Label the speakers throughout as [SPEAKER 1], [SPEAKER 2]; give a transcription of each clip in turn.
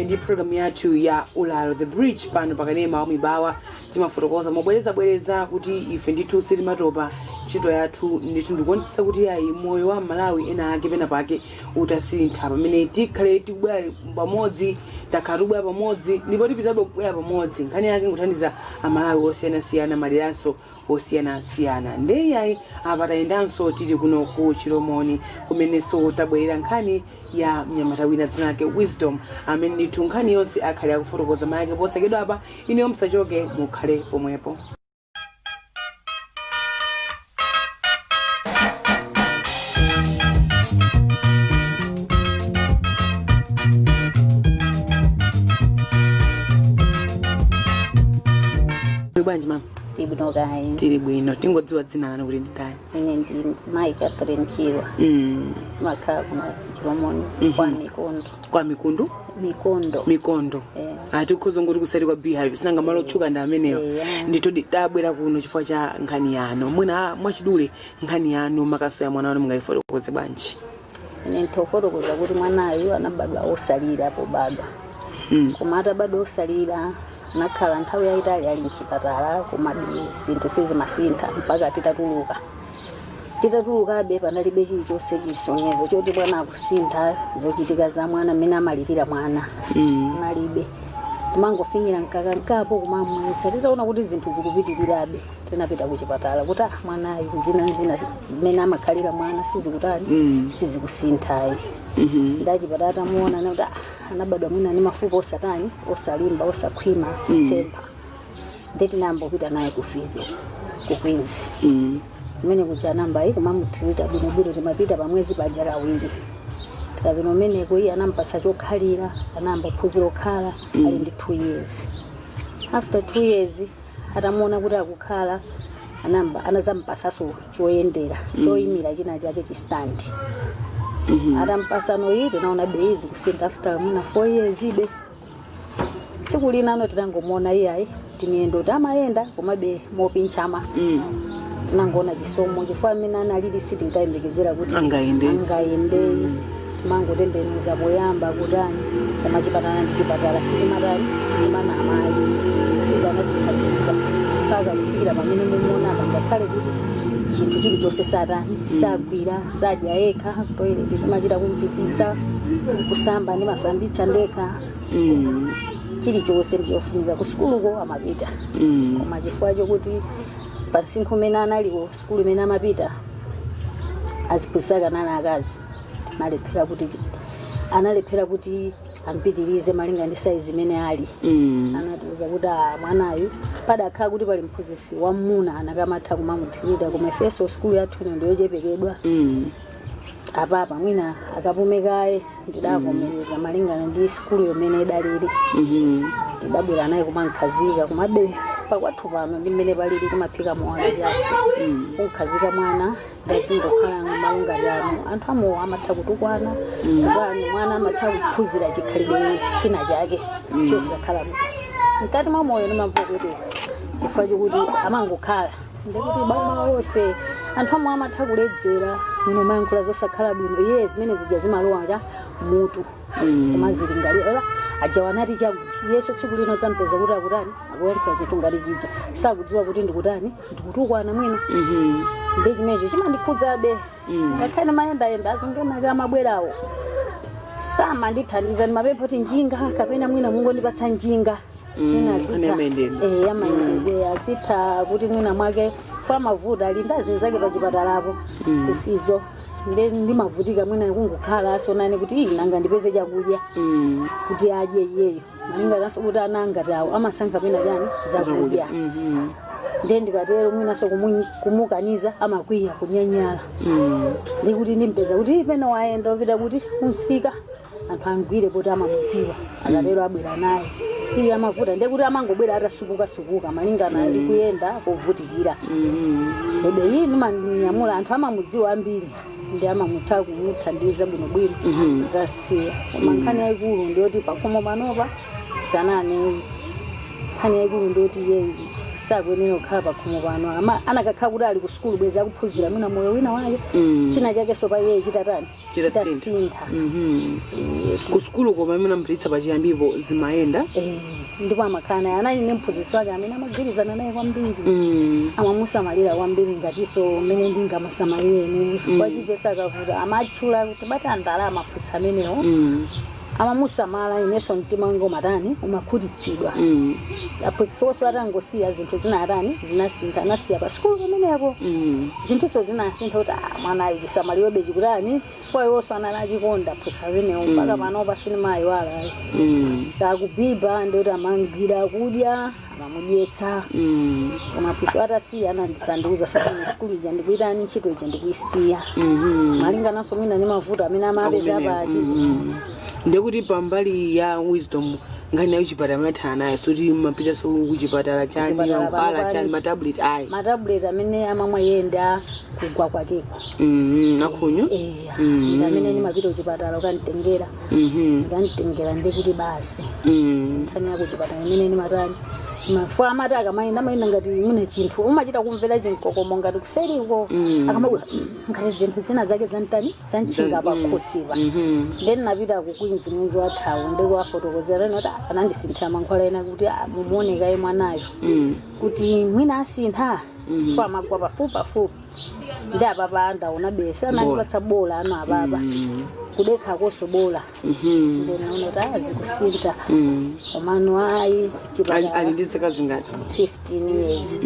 [SPEAKER 1] Tikupitirirabe ndi programu yathu ya Ulalo The Bridge pano pakanema wa Mibawa. Timafotokoza mobwerezabwereza kuti ife ndithu sitimatopa, ntchito yathu ndithu ndikuonetsetsa kuti ayi, moyo wa Malawi ena ake pena pake utasintha. Pamene tikhale tikubwera pamodzi, takhala tikubwera pamodzi ndipo tipitirizabe kubwera pamodzi. Nkhani yake nkuthandiza Amalawi osiyanasiyana, maderanso osiyanasiyana. Ndeyayi, apa tayendanso, tili kuno ku Chilomoni, kumenenso tabwerera nkhani ya mnyamata wina dzina lake Wisdom, amene ndithu nkhani yonse akhale akufotokoza mayake posachedwa apa. Ineyo musachoke, mukhale pomwepo. Bwanji mama?
[SPEAKER 2] Tibwino kayi.
[SPEAKER 1] Tili bwino. Tingodziwa dzina lanu kuti ndani?
[SPEAKER 2] Ine ndi Mayi Catherine Chirwa. Makhala kuno Chilomoni, kwa Mikondo.
[SPEAKER 1] Kwa Mikundu?
[SPEAKER 2] Mikondo.
[SPEAKER 1] Mikondo.
[SPEAKER 2] Eh.
[SPEAKER 1] Atikhoza ngoti kuseri kwa Beehive, sinanga malo otchuka ndi amenewo.
[SPEAKER 2] Eh.
[SPEAKER 1] Ndithu tabwera kuno chifukwa cha nkhani yanu. Mwina mwachidule, nkhani yanu, makaso ya mwana wanu, mungayifotokoze bwanji?
[SPEAKER 2] Ine ndithofotokoza kuti mwanayu anabadwa osalira pobadwa. Koma atabadwa osalira, anakhala nthawi yayitali ali mchipatala, komabe zinthu sizimasintha mpaka titatuluka. Titatulukabe panalibe chilichonse chisonyezo choti mwana akusintha. Zochitika za mwana, mmene amalirira mwana, analibe. Timangofinyira mkaka mkapo kumamwetsa. Titaona kuti zinthu zikupitirirabe, tinapita kuchipatala kuti ah, mwanayu zina zina mmene amakhalira mwana sizikutani, sizikusinthayi. Ndachipatala tamuona nakuti ah, anabadwa mwina ndi mafupa osatani, osalimba, osakhwima, kutsempha. Nde tinayambopita naye ku physio ku Queens, kumene kuja anayamba ayi kumamutreata bwinobwino. Timapita pamwezi paja kawiri. Tikapita umeneko, iye anampasa chokhalira, anayamba kuphunzira kukhala ali ndi 2 years. After 2 years, atamuona kuti akukhala, anayamba anazampasaso choyendera, choyimira china chake, chistand. Atampasano iyi, tinaona be zikusintha. After mwina 4 years ibe, tsiku linano tinangomuona iyayi, timiyendo tamayenda komabe mopinchama. Tinangoona chisomo, chifukwa amene analili sitinkayembekezera kuti
[SPEAKER 1] Angayendenso.
[SPEAKER 2] Angayende. Timangotembenuza poyamba kutani, koma chipatala ndi chipatala, sitimatani, sitimanamayi. Ndithu anatithandiza mpaka kufikira pamene mumuona apa, ngakhale kuti chinthu chilichonse satani, sagwira, sadya yekha, toilet timachita kumpitisa, kusamba ndimasambitsa ndekha. Chilichonse ndichofunika. Ku sukuluko amapita, koma chifukwa chokuti pa msinkhu umene analiwo, sukulu imene amapita aziphunzitsa kanali akazi, analephera kuti ampitirize malinga ndi saizi imene ali. Anatiuza kuti ah, mwanayu padakhala kuti pali mphunzitsi wamuna anakamatha kumamutreata, koma ifenso sukulu yathu ino ndiyochepekedwa. Apapa mwina akapume kaye. Ndidavomereza malingana ndi sukulu yomene idalili. Tidabwera naye kumankhazika, komabe pakwathu pano ndi mmene palili, timaphika mowa kachaso. Kunkhazika mwana ndadzingokhala malo ngati ano, anthu amowa amatha kutukwana, kutani, mwana amatha kuphunzira chikhalidwe china chake chosakhala bwino. Mkati mwa moyo ndimamva kuti chifukwa chokuti amangokhala, ndikuti boma wonse anthu amwe amatha kuledzera, mwino mayankhula zosakhala bwino, iye zimene zija zimalowa cha mutu, koma zilingalira aja wanati chakuti, iyeso tsiku lino zampeza kuti akutani, akuyankhula chinthu ngati chija, sakudziwa kuti ndikutani, ndikutukwana mwina. Ndi chimenecho chimandikhudzabe, ngakhale mayendayenda azungenake amabwerawo samandithandiza. Ndimapempha kuti njinga kapena mwina mungondipatsa njinga, mwina azitha.
[SPEAKER 1] Amayendedwe.
[SPEAKER 2] Eh, amayendedwe azitha kuti mwina mwake fa mavuto ali ndi azinzake pa chipatalapo ku physio, nde ndimavutika mwina kungokhala asonane kuti ii, nanga ndipeze chakudya kuti adye iyeyo, malinga naso kuti ana ngati awo amasankha pena chani, zakudya. Ndiye ndikatero mwinaso kumukaniza amakwiya, kunyanyala. Ndikuti ndimpeza kuti "Ii, pena wayenda upita kuti kunsika, anthu angwire poti amamudziwa." Akatero abwera naye. Iye amavuta, ndiye kuti amangobwera atasukuka-sukuka malingana ndi kuyenda kovutikira. Ebe iyi ndimanyamula, anthu amamudziwa ambiri, ndi amamutha kumuthandiza bwinobwino, zasiya. Koma nkhani yayikulu ndiyoti pakhomo panopa sanane. Nkhani yayikulu ndiyoti iyeyu Sakuyenera kukhala pakhomo pano. Anakakhala kuti ali ku sukulu, bwezi akuphunzira mwina moyo wina wake, china chakenso pa iye chitatani?
[SPEAKER 1] Chitasintha.
[SPEAKER 2] Chitasintha.
[SPEAKER 1] Ku sukulu koma imene amapititsa pachiyambipo zimayenda?
[SPEAKER 2] Eh, ndipo amakhala naye, anali ndi mphunzitsi wake amene amagwirizana naye kwambiri. Amamusamalira kwambiri ngatinso mmene ndingamusamalire ine, chifukwa chiche akavuta amatchula kuti bata ndalama aphunzitsi amenewo. Amamusamala, inenso mtima wanga umatani? Umakhutitsidwa. Aphunzitsi onse atangosiya, zinthu zinatani? Zinasintha. Anasiya pa sukulu pamenepo, zinthuso zinasintha kuti ah, mwana ayi chisamaliwebe chikutani, chifukwa iwonso anali achikonda aphunzitsi amenewo. Mpaka pano pasini mayiwala ayi. Kakubiba ndikuti amangwira kudya, amamudyetsa. Koma aphunzitsi atasiya, anandidzandiuza sati sukulu ija ndikuitani, ntchito ija ndikuisiya, malingananso mwina ndi mavuto amene amapeza
[SPEAKER 1] Akumenewo.
[SPEAKER 2] pati.
[SPEAKER 1] Ndekuti pambali ya Wisdom, nkhani yayo chipatala munathana nayo, suti mapitaso kuchipatala chani?
[SPEAKER 2] Kuchipatala
[SPEAKER 1] Mankhwala
[SPEAKER 2] pano
[SPEAKER 1] chani, matablet ayi?
[SPEAKER 2] Matablet amene amamwa yenda kugwa kwakeko.
[SPEAKER 1] Akhunyu.
[SPEAKER 2] Eya, ndi amene ndimapita kuchipatala ukanditengera. Ndikanditengera ndikuti basi. Nkhani ya kuchipatala imene ndimatani, mafu amati akamayenda amayenda ngati mwina chinthu umachita kumvera chinkokomo ngati kuseriko, akamakula ngati zinthu zina zake zantani, zantchinga pakhosipa. Then napita ku Queens mwezi wathawu, ndikuwafotokozera kuti anandisinthira mankhwala ena kuti ah, mumuonekaye mwanayo kuti mwina asintha, fo amagwa pafupi pafupi. Ndi apapa ndaona besa anandipatsa bola ano apapa kudekhakonso bola. Ndinaona kuti azikusintha, komano ayi.
[SPEAKER 1] Ali
[SPEAKER 2] Chipatala
[SPEAKER 1] ndi zaka zingati?
[SPEAKER 2] 15 years,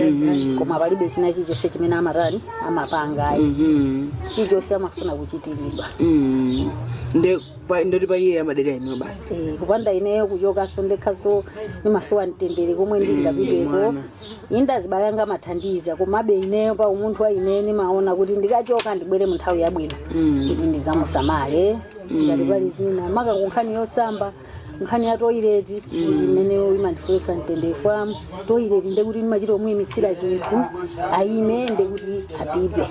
[SPEAKER 2] koma palibe china chilichonse chimene amatani, amapanga ayi. Chilichonse amafuna kuchitiridwa.
[SPEAKER 1] Ndoti pa iye amadalira inuyo basi.
[SPEAKER 2] Eh, kupanda ineyo kuchokaso ndekhaso ndimasowa mtendere komwe ndingapiteko.
[SPEAKER 1] Mwana.
[SPEAKER 2] Inde, azibale anga amathandiza, komabe ineyo pa umunthu wa ine nimaona kuti ndikachoka ndibwere mu nthawi yabwino kuti ndizamusamale ngati pali zina, maka ku nkhani yosamba, nkhani ya toilet, kuti imeneyo imandifewetsa mtendere. Fwa toilet ndekuti ndimachita omuyimitsira chinthu ayime, ndekuti apipe.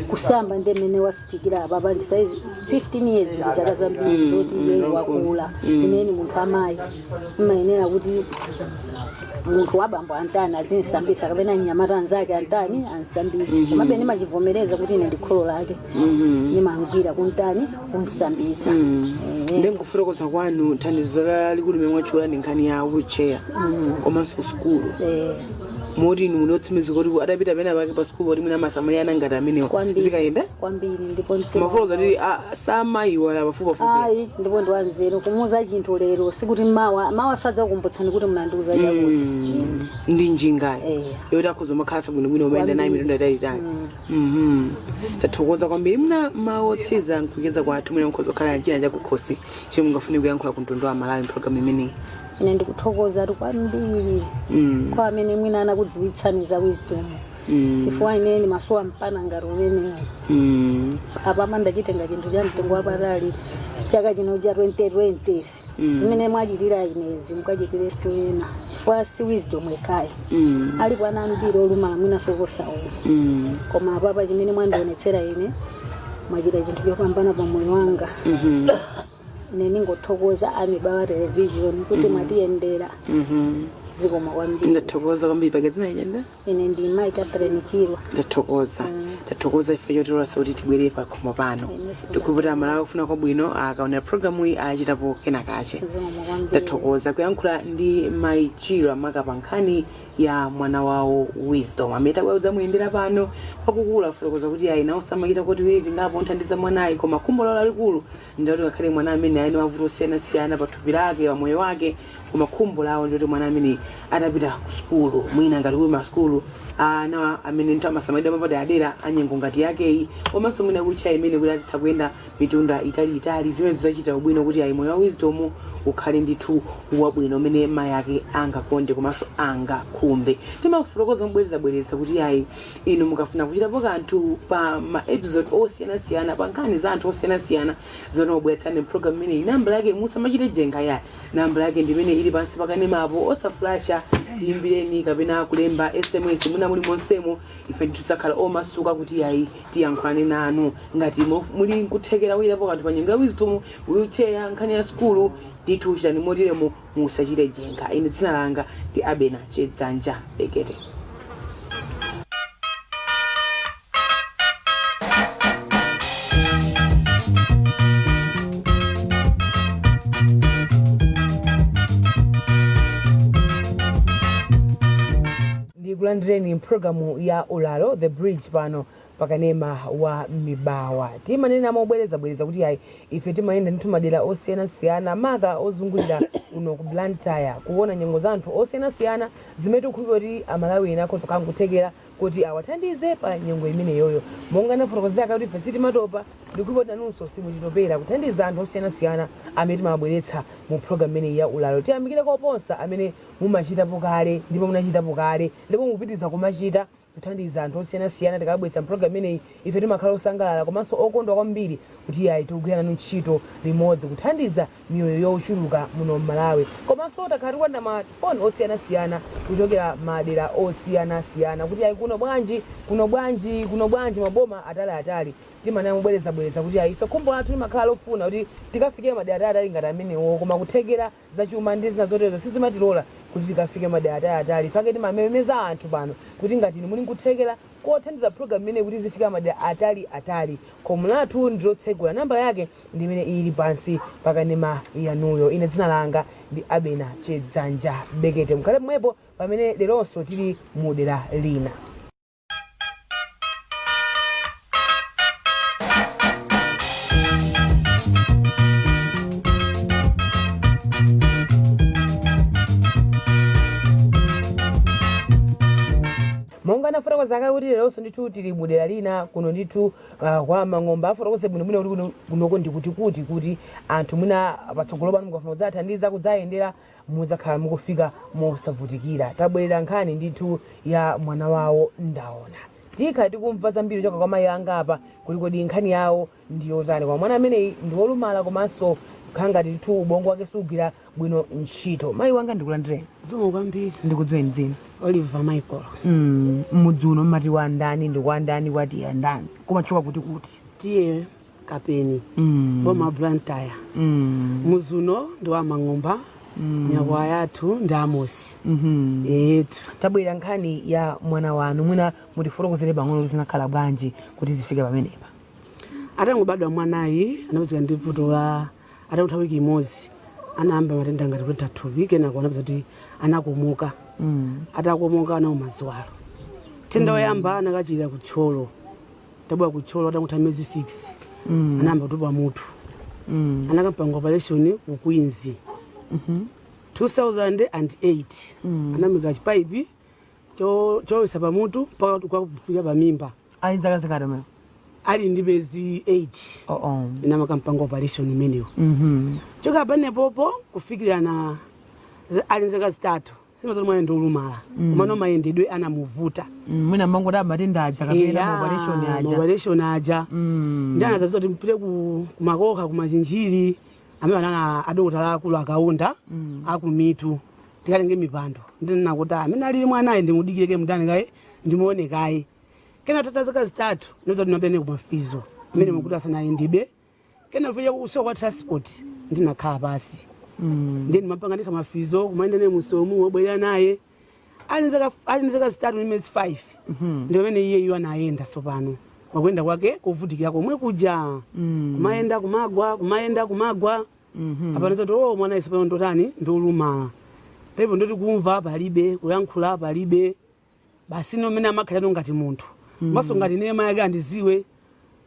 [SPEAKER 2] Kusamba ndi mmene wasifikira apapa ndi saizi 15 years, ndi zaka zambiri zoti iye wakula. Ineni munthu amayi imayenera kuti munthu wabambo antani, azinsambitsa, kapena mnyamata anzake antani, ansambitse. Komabe ndimachivomereza kuti ine ndi kholo lake, ndimangwira kuntani, kunsambitsa. Eh.
[SPEAKER 1] Ndi nkufotokoza kwanu, thandizo lalikulu limene mwatchula ndi nkhani ya wheelchair komanso ku sukulu.
[SPEAKER 2] Eh.
[SPEAKER 1] Moti inu munotsimikiza kuti adapita pena pake pa sukulu kuti mwina amasamalira ana ngati amenewa
[SPEAKER 2] Kwambiri.
[SPEAKER 1] zikayenda?
[SPEAKER 2] Kwambiri, ndipo mtima
[SPEAKER 1] Mafotokoza kuti samayiwala pafupi pafupi.
[SPEAKER 2] Ayi, ndipo ndiwanzeru. Kumuuza chinthu lero sikuti mawa mawa sadzakumbutsani kuti mnandiuza chakuti.
[SPEAKER 1] Ndi njingayi
[SPEAKER 2] Eh.
[SPEAKER 1] yoti akhoza makhalasa bwinobwino umayenda naye mitunda italitali. Tathokoza kwambiri. Mna mawu otsiriza nkucheza kwathu, mwina mukhoza kukhala china chakukhosi chomwe mungafune kuyankhula ku mtundu wa Malawi mpulogalamu imeneyi.
[SPEAKER 2] Ine ndikuthokoza kwambiri kwa amene mwina anakudziwitsani za Wisdom, chifukwa ine ndimasowa mpana ngati umenewu. Apapa ndachitenga chinthu cha mtengo wapatali chaka chino cha 2020. Zimene mwachitira inezi mukachitirenso ena, chifukwa si Wisdom yekhayi, alipo ana ambiri olumala mwina soposa umu. Koma apapa chimene mwandionetsera ine, mwachita chinthu chopambana pa moyo wanga. Ine ningothokoza a Mibawa Television kuti mwatiyendera. Zikomo kwambiri.
[SPEAKER 1] Ndathokoza kwambiri. Pake dzina ijenda?
[SPEAKER 2] Ine ndi Mai Catherine Chirwa.
[SPEAKER 1] Ndathokoza, tathokoza ife chotilola kuti tibwere pakhomo pano. Tikupita Malawi kufuna kwabwino, akaonera programu iyi achitapo kenakache.
[SPEAKER 2] Zikomo kwambiri.
[SPEAKER 1] Ndathokoza kuyankhula ndi Mai Chirwa maka pa nkhani ya mwana wawo Wisdom amene tabwera kudzamuyendera pano pakukula. Fotokoza kuti ayi, nawo samachita kuti wiki ngapo nthandiza mwanayi, koma khumbo lawo lalikulu ndiloti ngakhale mwana amene ali ndi mavuto osiyanasiyana pa thupi lake, pa moyo wake, koma khumbo lawo ndiloti mwana amene atapita ku sukulu, mwina ngati kuli masukulu ana amene nthawi amasamalidwa mapaderadera anyengo ngati yakeyi, komanso mwina kutcha imene kuti azitha kuyenda mitunda italiitali, zimene zachita ubwino kuti ayi, moyo wa Wisdom ukhale ndithu wabwino umene mayi ake angakonde komanso angakhumbe. Timafotokoza mobwerezabwereza kuti ayi, inu mukafuna kuchitapo kanthu pa ma episode osiyanasiyana, pa nkhani za anthu osiyanasiyana zimene wabweretsani program imeneyi, nambala yake musamachite jenga yayi, nambala yake ndimene ili pansi pakanemapo, osaflasha. Tiyimbireni kapena kulemba SMS, mwina muli monsemo, ife ndithu tidzakhala omasuka kuti yayi, tiyankhulane nanu. Ngati muli nkuthekera kuyirapo kanthu pa nyengo ya Wisdom Wheelchair, nkhani ya sukulu, ndithu chitani moteremo, musachite jenga. Ine dzina langa ndi Abena Chedzanja Bekete. Ndikulandireni mpulogalamu ya Ulalo The Bridge pano pakanema wa Mibawa. Timanena mobwerezabwereza kuti ayi, ife timayenda ndithu madera osiyanasiyana, maka ozungulira kuno ku Blantyre, kuona nyengo za anthu osiyanasiyana zimene tikukhulupirira kuti Amalawi ena akhoza kukhala nkuthekera kuti awathandize pa nyengo imeneyoyo. Monga ndafotokozera kale kuti ife sitimatopa, ndikukhulupirira kuti nanunso simutitopera kuthandiza anthu osiyanasiyana amene timawabweretsa mu program imeneyi ya Ulalo. Tiyamikire koposa amene mumachitapo kale, ndipo munachitapo kale, ndipo mukupitiriza kumachita, kuthandiza anthu osiyanasiyana. Tikawabweretsa mpulogalamu imeneyi, ife timakhala osangalala komanso okondwa kwambiri kuti iyayi, tikugwira nanu ntchito limodzi kuthandiza miyoyo yochuluka muno m'Malawi. Komanso takhala tikulandira mafoni osiyanasiyana kuchokera madera osiyanasiyana kuti ayi, kuno bwanji, kuno bwanji, kuno bwanji, maboma ataliatali. Timanena mobwerezabwereza kuti ayi, ife khumbo lathu limakhala lofuna kuti tikafikire madera ataliatali ngati amenewo, koma kuthekera zachuma ndi zina zoterezo sizimatilola kuti tikafike madera ataliatali. Fake timamemeza anthu pano kuti ngati inu muli nkuthekera kothandiza program imeneyi kuti izifika madera atali atali, khomo lathu ndilotsegula. Nambala yake ndi imene ili pansi pakanema yanuyo. Ine dzina langa ndi Abena Chedzanja Bekete. Mukhale pomwepo pamene leronso tili mu dera lina. Monga anafotokoza kale kuti leronso ndithu tili mudera lina kuno ndithu kwa Mang'omba. Afotokoze bwinobwino kuti kunoko ndikuti kuti anthu mwina patsogolo pano mukafuna kudzathandiza, kudzayendera, mudzakhala mukufika mosavutikira. Tabwerera nkhani ndithu ya mwana wawo Ndaona. Tikhala tikumva zambiri kuchoka kwa mayi anga apa kuti kodi nkhani yawo ndi yotani, koma mwana ameneyi ndi wolumala komanso kukhala ngati ndithu ubongo wake sugwira bwino ntchito. Mayi wanga, ndikulandireni.
[SPEAKER 3] Zikomo kwambiri.
[SPEAKER 1] Ndikudziweni dzina.
[SPEAKER 3] Oliver Michael.
[SPEAKER 1] Mudzi uno mmati wa ndani, ndi kwa ndani, kwatiya ndani, kumatchuka kuti kuti?
[SPEAKER 3] Tiye Kapeni, boma Blantyre. Mudzi uno ndi wa Mang'omba, nyakwawa yathu ndi Amosi yetu.
[SPEAKER 1] Tabwera nkhani ya mwana wanu. Mwina mutifotokozere pang'ono kuti zinakhala bwanji kuti zifike pamenepa.
[SPEAKER 3] Atangobadwa mwanayi anapezeka ndi vuto la, atangotha wiki imodzi anayamba matenda ngati kutentha thupi, kenako anapeza kuti anakomoka. Atakomoka anauma ziwalo. Tenda woyamba anakachira ku Thyolo. Tabwera ku Thyolo atangotha miyezi 6 anayamba kutupa mutu. Anakampanga operation ku Queens 2008. Anamuika chipaipi cholowetsa pamutu mpaka kukafika pamimba.
[SPEAKER 1] Ali zaka zingati mwe?
[SPEAKER 3] Ali ndi miyezi 8.
[SPEAKER 1] Oh, oh.
[SPEAKER 3] Inamakampanga operation imeneyo. Choka panepopo kufikira na ali nzaka 3, simazoti mwana ndi olumala, komano mayendedwe anamuvuta.
[SPEAKER 1] Mwina mangoti matenda aja kapena ma operation aja.
[SPEAKER 3] Operation aja. Ndi anazaziwa kuti mpite ku kumakoka, kumachinjiri amene anana adokotala akulu akaunda akumitu, tikatenge mipando. Ndinena kuti amene alili mwanayi ndimudikireke mutani kaye, ndimuone kaye. Kena tata zaka 3 ndinozati ndinapene kumafizo amene mukuti asanayendebe. Kena kuja kusowa kwa transport, ndinakhala pasi. Ndiye ndimapanga ndikha mafizo kumayenda naye musomu, wobwerera naye. Ali ndi zaka 3 ndi miyezi 5 ndi pamene iye iwo anayenda. Sopano kwakuyenda kwake kovutikira komwe kuja, kumayenda kumagwa, kumayenda kumagwa. Apano zoti oh, mwana iso pano ndotani, ndiolumala pepo, ndoti kumva palibe, kuyankhula palibe, basi no mmene amakhala ngati munthu. Maso ngati ine mayi ake andiziwe,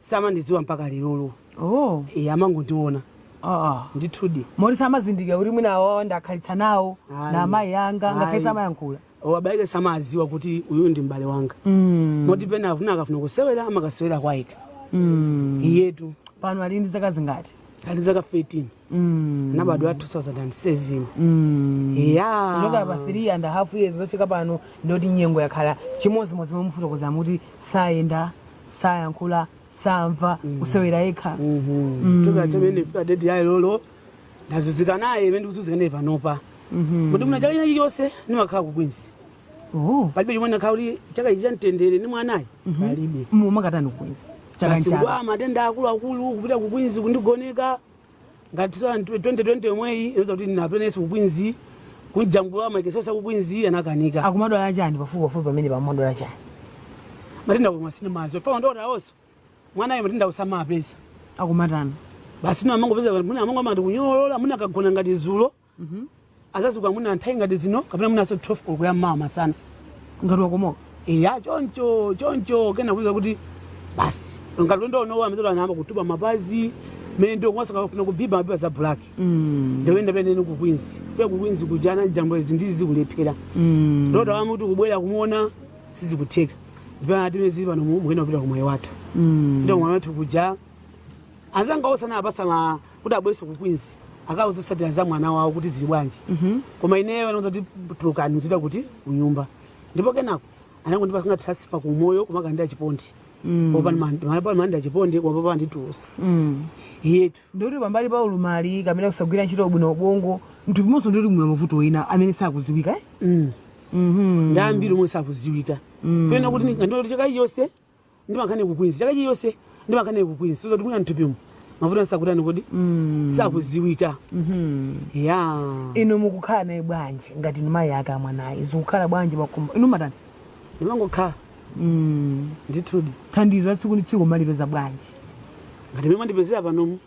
[SPEAKER 3] samandidziwa mpaka lerolo.
[SPEAKER 1] Oh.
[SPEAKER 3] E, amangondiona.
[SPEAKER 1] Ah.
[SPEAKER 3] Ndithudi.
[SPEAKER 1] Moti samazindikira kuti mwina awawa ndakhalitsa nawo
[SPEAKER 3] Ayi.
[SPEAKER 1] na amayi anga, ngakhale
[SPEAKER 3] Ayi.
[SPEAKER 1] samayankhula?
[SPEAKER 3] Abaike samaziwa kuti uyu ndi m'bale wanga. Moti pena afuna akafuna kusewera amakasewera kwayika. Iyetu.
[SPEAKER 1] Pano ali ndi zaka zingati?
[SPEAKER 3] Ali zaka 13. Anabadwa 2007. Ya.
[SPEAKER 1] Kuchoka pa 3 and a half years zofika pano, ndoti nyengo yakhala chimodzimodzi momwe mufotokoza muti sayenda, sayankhula, samva, kusewera yekha.
[SPEAKER 3] Toka temene fika date ya lolo ndazuzika naye imene ndikuzuzika naye panopa. Kuti muna chaka china chilichonse ndimakhala ku Queens.
[SPEAKER 1] Oh.
[SPEAKER 3] Palibe chomwe ndakhala kuti chaka ichi chamtendere ndi mwanayi palibe.
[SPEAKER 1] Mumakatani ku Queens chaka
[SPEAKER 3] Basi
[SPEAKER 1] nchaka?
[SPEAKER 3] kudwala matenda akuluakulu, kupita ku Queens kundigoneka. Ngati 2020 yomweyi inoza kuti ndinapenenso ku Queens kunjambula maikesosa ku Queens anakanika.
[SPEAKER 1] Akumadwala chani pafupi pafupi pamene pamadwala chani?
[SPEAKER 3] Matenda komwe sinimazo fa ndotawonso mwanayo matenda usamapeza.
[SPEAKER 1] Akumatani?
[SPEAKER 3] Basi no amangopeza muna amango amati kunyolola muna akagona ngati zulo azazuka muna nthawi ngati zino kapena muna so 12 koloko ya mmawa masana.
[SPEAKER 1] Ngati wakomoka?
[SPEAKER 3] Iya, choncho choncho kena kuza kuti basi ngati ndono amazolo anayamba kutupa mapazi mendo kwasa kafuna kubiba mabiba za black. Ndiyenda pene ku Queens fika ku Queens kujana jambo izi ndizi kulephera. Ndota wamu kuti kubwera kumuona sizikutheka ndipo atimezi pano mukuyenda kupita kumwayi wathu. Ndo mwayi wathu kuja anzanga osana apasa ma kuti abweso ku Queens akawuzosatira za mwana wawo kuti zili bwanji. Koma ineyo anauza kuti tulukani mzita kuti kunyumba, ndipo kenako anangondipasa transfer kumoyo kumakandira chipondi. Opa manda chipondi koma papa nditulusa. Iyetu.
[SPEAKER 1] Ndikuti pambali pa ulumali kapena kusagwira ntchito bwino ubongo, mthupi monso ndikuti muli mavuto ena amene sakuziwika, eh?
[SPEAKER 3] Mm. Ndambiri omwe sakuziwika. Fena kuti ndoti chaka chiyonse ndimakhane ku Queens, chaka chiyonse ndimakhane ku Queens, so kuti mwina mthupimu mavuto asakutani kodi sakuziwika. Ya.
[SPEAKER 1] Inu mukukhala naye bwanji ngati inu mayi ake amwanayi? Zikukhala bwanji pakhumba inu matani?
[SPEAKER 3] Ndimangokhala. Ndithudi.
[SPEAKER 1] Thandizo la tsiku ndi tsiku malipeza bwanji?
[SPEAKER 3] Ngati mene mandipezera panomu,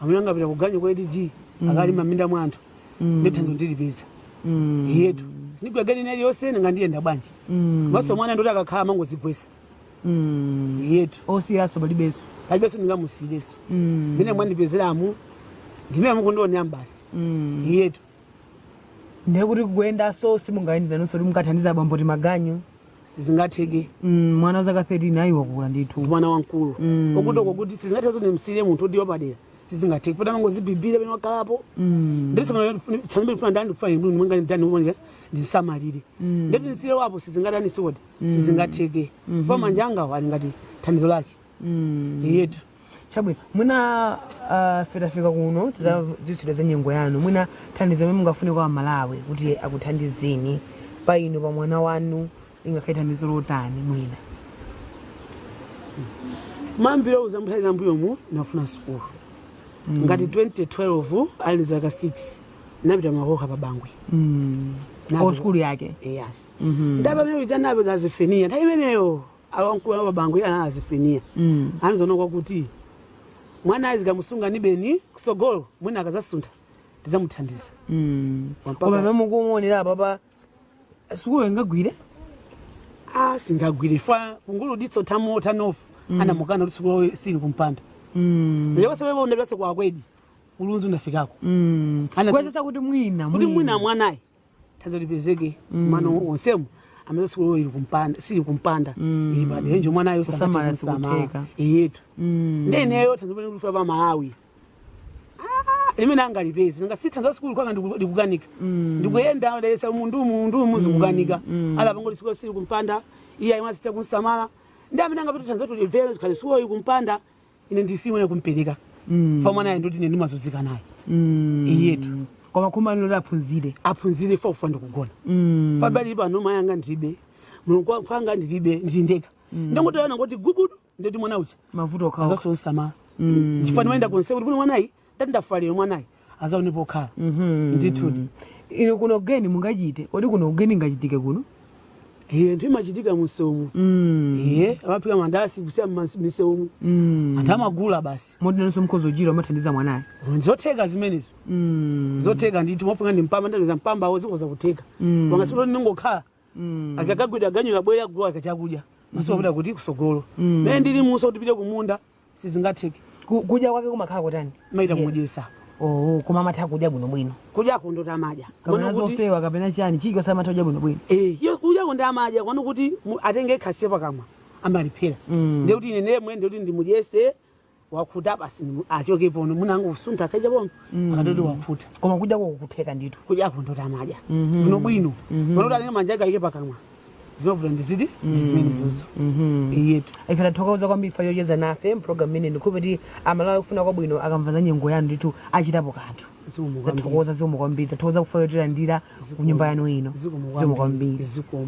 [SPEAKER 3] amene angapita kuganyu kwa ATG akalima m'minda mwa anthu, ndi thandizo ndilipeza. Iyetu sindigwira ganyu ina iliyonse, ngandiyenda bwanji? Maso mwana ndoti akakhala amangozigwesa. Iyetu.
[SPEAKER 1] Osiyaso palibenso?
[SPEAKER 3] Palibenso, ndingamusiyireso. Mene mwandipezeramu ndimene mukundionera basi. Iyetu.
[SPEAKER 1] Ndiye kuti kuyendanso simungayende nanunso kuti mukathandiza abambo ti maganyu?
[SPEAKER 3] Sizingatheke.
[SPEAKER 1] Mwana wa zaka 13 ayi, wakula ndithu.
[SPEAKER 3] Mwana wamkulu. Okuti kuti sizingatheke ndimsiyire munthu oti wapadera, sizingatheke futi amangozibhibhira pene wakhalapo. Ndisifuna ndani ndifuna mwanga ndani mwanga ndisamalire ndeti ndisiye wapo, sizingatani sikodi, sizingatheke fa manja angawo ali ngati thandizo lake. Iyetu.
[SPEAKER 1] Chabwino, mwina fetafika kuno titadziwitsidwa za nyengo yanu, mwina thandizo limene mungafune kwa Amalawi kuti akuthandizeni pa inu, pa mwana wanu, ingakhale thandizo lotani mwina?
[SPEAKER 3] Mambiro uzamuthandiza mbuyomu nafuna sukulu. Ngati 2012 ali zaka 6 napita Makoka pa Bangwe.
[SPEAKER 1] O, sukulu yake?
[SPEAKER 3] Yes. Ndapa mene kuita napo zazifeniya nthawi imeneyo awankulu pa Bangwe ana azifeniya. Anizoona kwakuti mwana azikamusunga nibeni kusogolo mwina akazasuntha tizamuthandiza.
[SPEAKER 1] Koma pamene mukuonera apapa, sukulu ingagwire?
[SPEAKER 3] Ah, singagwire fa kungulu ditso tamo tanofu anamukana kuti sukulu sili kumpanda. Ndiyokosebebo ndabese kwa kwedi ulunzu ndafikako.
[SPEAKER 1] Kuyesesa kuti mwina
[SPEAKER 3] kuti mwina mwanayi thandizo lipezeke mano onsemu amene sukulu ili kumpanda sili kumpanda ili padenjo mwanayo.
[SPEAKER 1] Kusamala sikutheka.
[SPEAKER 3] Iyetu. Ndeneyo thandizo pene kulifa pa Malawi. Ah, limene angalipeze nga si thandizo la sukulu kwanga ndikukanika ndikuyenda ndayesa mundumu mundumu zikukanika ala pangoti sukulu sili kumpanda iye ayimwe azita kunsamala ndi amene angapita thandizo tulimvere zikhale sukulu ili kumpanda ine ndifimwe kumpereka fa mwanayo ndoti ine ndimazunzika naye. Iyetu.
[SPEAKER 1] Koma khumba lino aphunzire.
[SPEAKER 3] Aphunzire fa ufa ndikugona. Fa bali pano mayi anga ndilibe, mulungu kwanga ndilibe, ndilindeka ndongotoyana ngoti gubudu ndoti mwana ucha
[SPEAKER 1] mavuto okhaokha.
[SPEAKER 3] Azasonsamala chifukwa ndimayenda konse kuti kuno mwanayi ndati ndafaliro mwanayi azaonepo okhala ndithudi.
[SPEAKER 1] Inu kuno geni mungachite kodi? Kuno geni ingachitike kuno?
[SPEAKER 3] Iye nthu imachitika musewumu. Iye amaphika mandasi kusiya misewumu. Anthu amagula basi.
[SPEAKER 1] Moti nanso mkhozo ujira umathandiza mwanayo?
[SPEAKER 3] Zotheka zimenezo. Zotheka ndithu, mwafunga ndi mpamba ndapeza mpamba awo zikhoza kutheka. Wanga sikuti ndingokhala. Akakagwidwa ganyu kabwera kugula akachakudya masiku apita kuti kusogolo mene ndili muso kuti pite kumunda sizingatheke.
[SPEAKER 1] Kudya kwake kumakhala kutani?
[SPEAKER 3] Maita kumudyesa.
[SPEAKER 1] Oh, koma amatha kudya bwinobwino?
[SPEAKER 3] Kudyako ndoti amadya.
[SPEAKER 1] Kapena
[SPEAKER 3] Komano kuti
[SPEAKER 1] zofewa kapena chani chiko samatha kudya bwinobwino?
[SPEAKER 3] Eh, iyo kudyako ndi amadya kwano kuti atenge khasiye pakamwa amaliphera. Ndiye kuti ine nemwe ndiye kuti ndimudyese wakhuta basi achoke pono munango kusuntha akaja pono akatoti wakhuta.
[SPEAKER 1] Koma kudya kukutheka ndithu?
[SPEAKER 3] Kudyako ndoti amadya bwinobwino. Pano kuti atenge manja ake ayike pakamwa. Zimavuta ndiziti ndi zimenezozo iyetu.
[SPEAKER 1] Ife tathokoza kwambiri fa yocheza nafe mpulogalamu imene. Ndikhupe kuti Amalawi akufuna kwabwino akamva za nyengo yanu ndithu achitapo kanthu.
[SPEAKER 3] Zikomo kwambiri.
[SPEAKER 1] Tathokoza, zikomo kwambiri. Tathokoza kufa yotilandira ku nyumba yanu ino.
[SPEAKER 3] Zikomo.
[SPEAKER 1] Zikomo kwambiri.
[SPEAKER 3] Zikomo.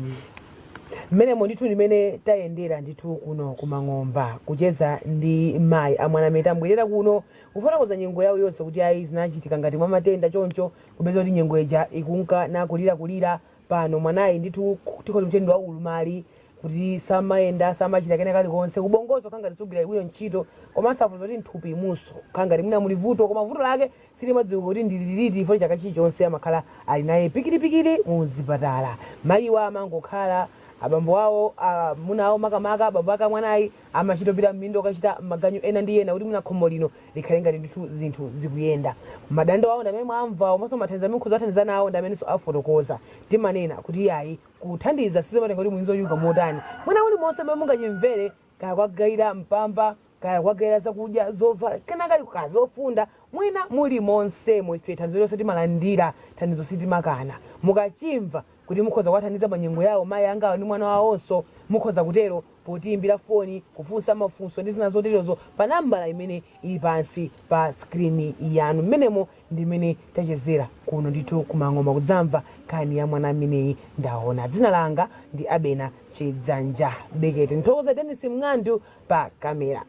[SPEAKER 1] Mmenemo ndithu ndimene tayendera ndithu kuno kuMang'omba kucheza ndi mayi amwana amene tambwerera kuno kufotokoza nyengo yawo yonse kuti ayi, zinachitika ngati mwa matenda choncho, kupeza kuti nyengo ija ikunka nakulirakulira. Pano mwanayi ndithu tikhoza mchendo wa ulumali, kuti samayenda, samachita kena kalikonse, ubongozo khangati sugwira bwino ntchito, komanso afuza kuti mthupi imunso khangati mwina muli vuto, koma vuto lake silimadziwika kuti ndililiti ifo. Chaka chilichonse amakhala ali naye pikiripikiri mu zipatala. Mayiwa amangokhala, abambo awo, amuna awo, makamaka abambo ake amwanayi, amachitopita m'mindo kachita maganyu ena ndi ena kuti mwina khomo lino likhale ngati ndithu zinthu zikuyenda. Madando awo ndamene mwamva, komanso mathandizo amene mukhoza kuthandiza nawo ndamenenso afotokoza. Timanena kuti yayi, kuthandiza sizimatenga kuti mwinzi ochuluka motani. Mwina mulimonse mmene mungachimvere, kaya kwagayira mpamba, kaya kwagayira zakudya, zovala, kenakali kaya zofunda, mwina muli monsemo, ife thandizo lonse timalandira, thandizo sitimakana. Mukachimva kuti mukhoza kuwathandiza pa nyengo yawo mayi angawo ndi mwana wawonso, mukhoza kutero potiyimbira foni, kufunsa mafunso ndi zina zoterozo pa nambala imene ili pansi pa skrini yanu. Mmenemo ndimene tachezera kuno ndithu kuMang'omba kudzamva nkhani ya mwana ameneyi. Ndaona dzina langa ndi Abena Chidzanja Bekete. Nthokoza Denis Mng'andu pa kamera.